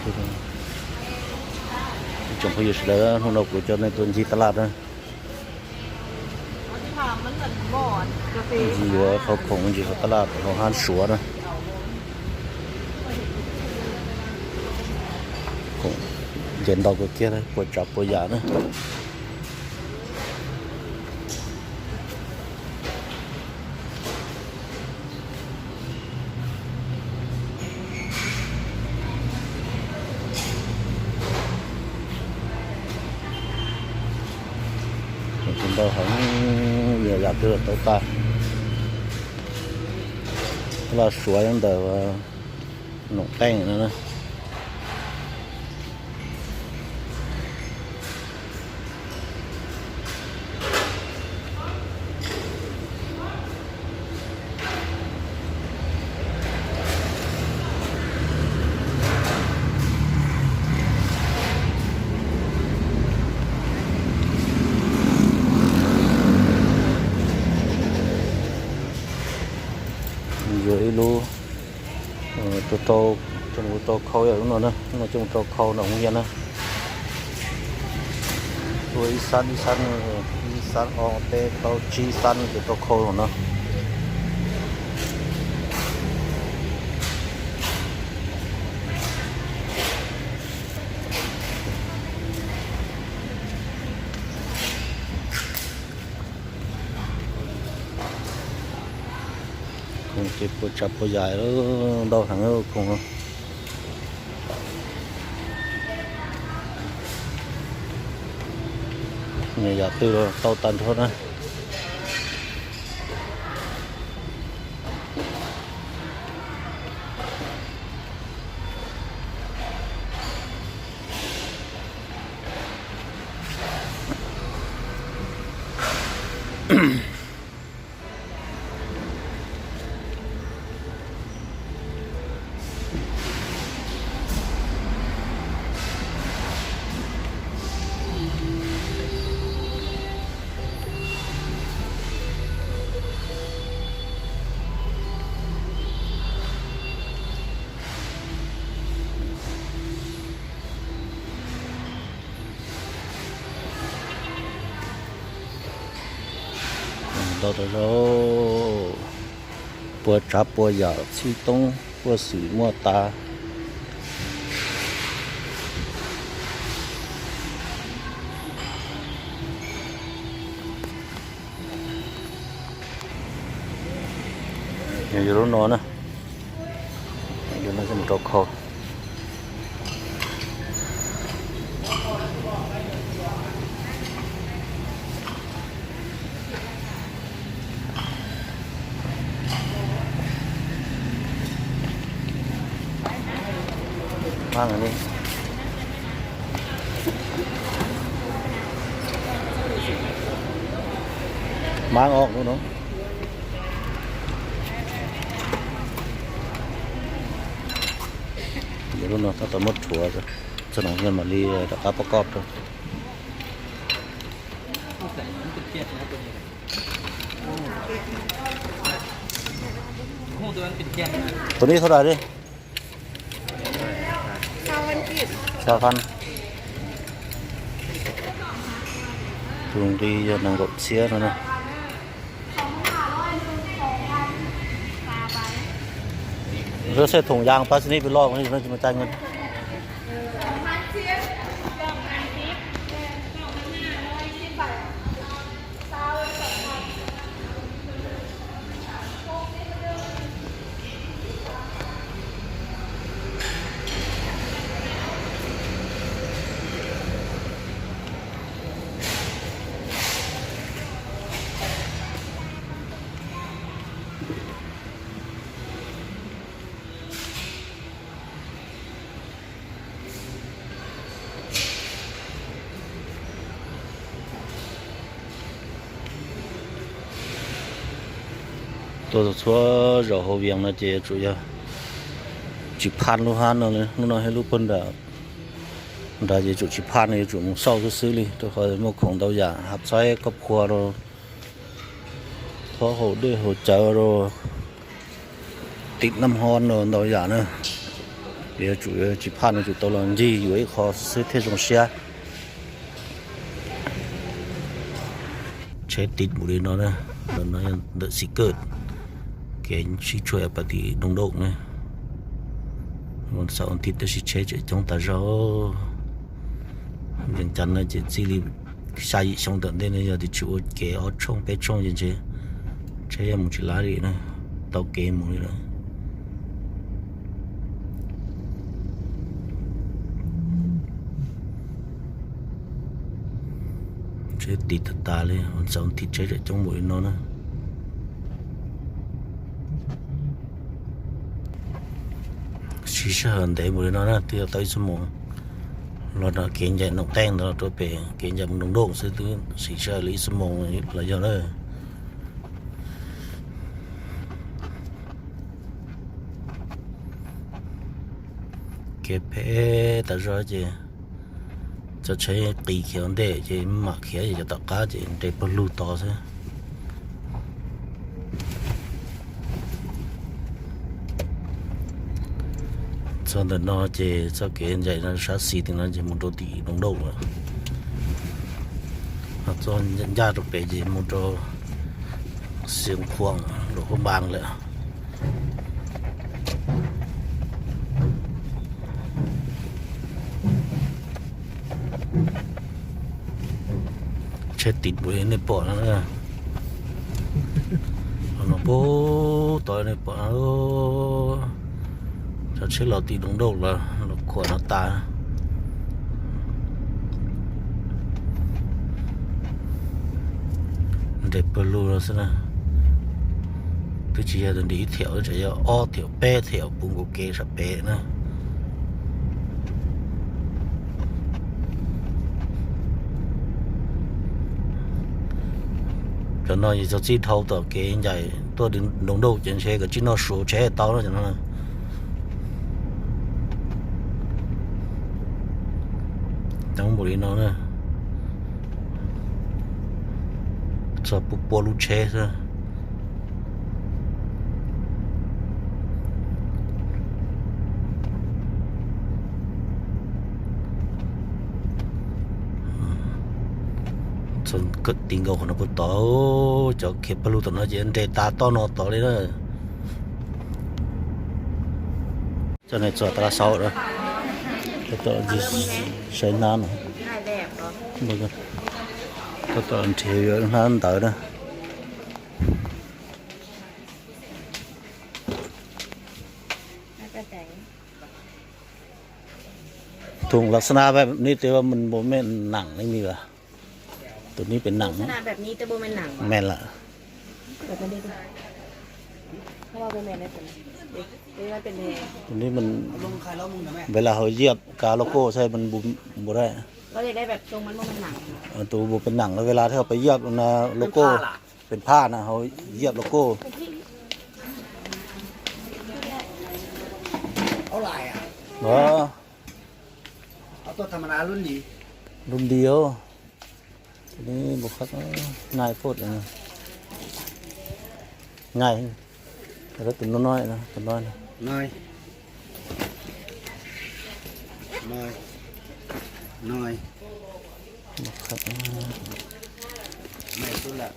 Ib tsoom phooj ywg sawv daws, hnub no kuv coj nej tuaj ncig taj laj na. Ncig yuav qhov khoom ncig hauv taj laj, hauv hab Suav na. Khoom nce ntau kawg kiag, puas tsav puas yam na. Ntau heev, nyiam yam twg los tau tas. Laj Suav nyob ntawm Noom Qeej no na. Yuav ib lub, rau, coj mus rau khau yom, lub no na, lub no coj mus rau khau ntawm hoo yam na. Ua ib xab ib xab, ib xab ob peb plaub tsib xab ces rau khau no. Khoom ces puas tsav puas yam, ntau heev khoom. Nyiam yam twg los tau tag nrho na. Ntau tas zog, puas tsav puas yam, txhib toob puas xwm muaj tas. Yuav lub no na, yuav no coj mus rau khau. Mab os lub no. Lub no tab tom muab rhuav, txog no mam li rov qab pab koj rau. Tus no thov dais li. Xya fab. Tus nqi yog nees nkaum txhiab no na. Lub xej thoom yas pab xi nib pes loj no tsis muaj cai nqi. Tuaj txhua zaus hauv Vias no ces yuav tsum yog tsis phaj lub hab no li, lub no thiab lub puag nram nrad ces yuav tsum tsis phaj no, yuav tsum mus xauj xwb xwb li, rau qhov muaj khoom ntau yam, hav txhaib koj phua rau, thob haus dej haus cawv rau, tim naj hov no ntau yam na. Yuav tsum tsis phaj no, tsum tau los ncig yuav ib qho xwb thiaj zoo siab. Tsheb tiv mus li no na, no yog ntawm Xi Kawj, kev sib tshuam pas tim Doo Doj na. Xaum tiv tab sis tsheb tseem coob tas zog. Ncav no ces txij li xya yim xyoo tom ntej no yog tias tsis ua kev ob tshooj peb tshooj ces ntshe tsheb yeej mus tsis laib li na, tau kev mus li lawm. Tsheb tiv tas tas li, xaum tiv tsheb tseem coob npaum li no na. Siv sij hawm ntev npaum li no na, twb yog tau ib xuab moos los no, kev ncaim Noom Qeej ntawd los rau pem kev ncaim mus Doo Doj xwb twb siv sij hawm li ib xuab moos los yog na. Kev phem tas zog ces cov tsheb qis khiav ua ntej ces mam khiav, ces cov tom qab ces nres pawg lug tod xwb. Txog ntawm no ces txoj kev ncaim no sab xis tim no ces mus rau tim Doo Doj lawm. Ho txoj ncaj rau pem ces mus rau Xeev Khuam, rau Hub Npas lawm. Tsheb tiv npaum li nej pom no, no puag tod nej pom no, cov tsheb los tim Doo Doj los, los khuam no tas. Nres pawg lug los xwb na. Twb tsis yog tias nres ib thiam, tseem yog ob thiam peb thiam puv nkaus kev sab pem na. Cov no yog txog txij dhau tom kev ncaim tuaj Doo Doj ces ntshe kom tsis noj Suav tsheb tau no cov no. Coob npaum li no na, txog pua pua lub tsheb xwb. Txog tim nkaus qhov no puag tod, cov khiav pawg lug tom no ces nres tas toj no tod li na. Cov no txog tas la xauv na, tab tom saib hnab no, tab tom nrhiav yuav hnab ntawd na. Thùng lọc sna vậy, ni tê mình bộ mẹ nặng lên mi vậy? Tụi ni bị nặng. Lọc sna vậy, ni tê bộ mẹ nặng. Mẹ là. Tụi ni mình, vậy là họ dẹp cả lô cô xe mình bù, bù đây. Có thể đâyแบบtrôngมัน บ่แม่นหนัง Ờ, tụi bộ bị nặng là vậy là theo phải dẹp là lô cô. Bên pha là họ dẹp lô cô. เอาหลายอ่ะ Đó. เอาตัวธรรมดารุ่นดี รุ่นเดียว ทีนี้บุคคลง่ายโพดเลยนะ ง่าย แล้วตัวน้อยๆนะ ตัวน้อยนะ น้อย น้อย น้อย บุคคล ไม่สุดละ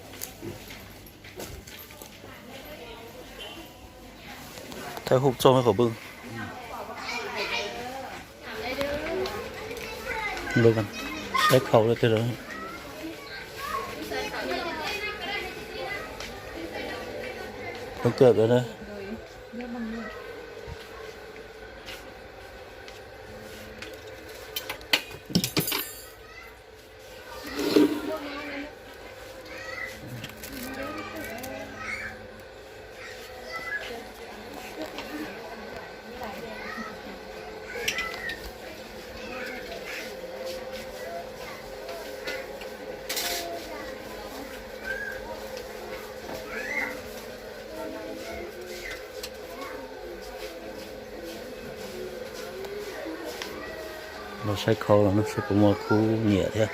Thái hụt trong cái khẩu bưng. Bưng ăn. Thái khẩu lên thế rồi. Nó cợt rồi đấy. Los saib khau los no saib puas muaj khub nyiam thiab.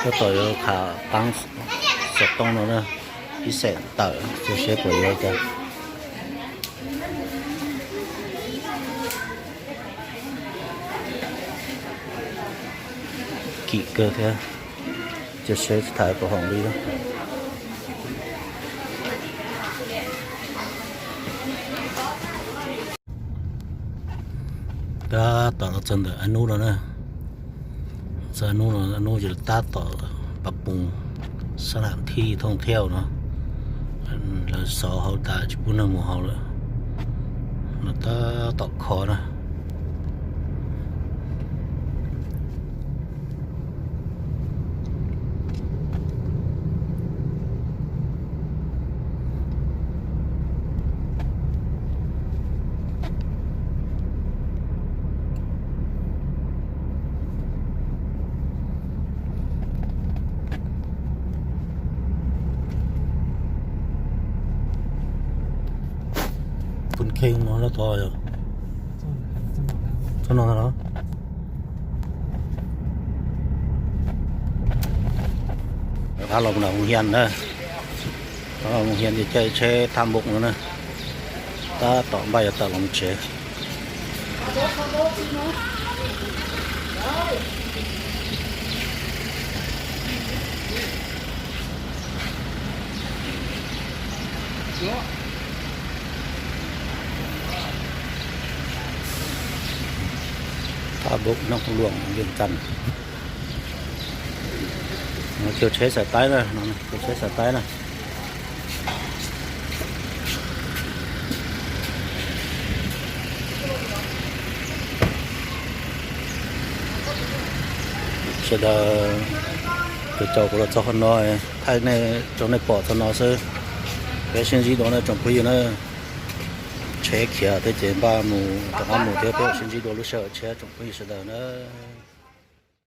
Tab tom yuav tham qaab xov tooj no na, ib xeem tawm, cia seb puas yuav cas. Kim kawg thiab, cia seb tham puas haum li. Tab tom los txog ntawm Ab Nub no na. Txog Ab Nub no, Ab Nub ces tab tom pas puv xab nam thij thooj thiauj no, lawv xov hauv tas tsis pub neeg mus hauv lawm no, tab tom kho na. Pun kheej no lab tod yog txhob no los. Rov qab los mus Hoo Hias na. Rov qab los Hoo Hias ces caij tsheb thaj npoom no na. Tab tom npaj yuav tawm los tsev. Thaj npoom Naj Luam, Vias Cas. Caug tsheb xaiv taib na, caug tsheb xaiv taib na. Sawv daws caum kuv los txog qhov no, thaij nej rau nej pom txog no xwb. Peb sib ntsib dua na tsoom phooj ywg na. Tsheb khiav thiab ces npaj mus rov qab mus thiab, peb sib ntsib dua lub sij hawm tshiab tsoom phooj ywg sawv daws na.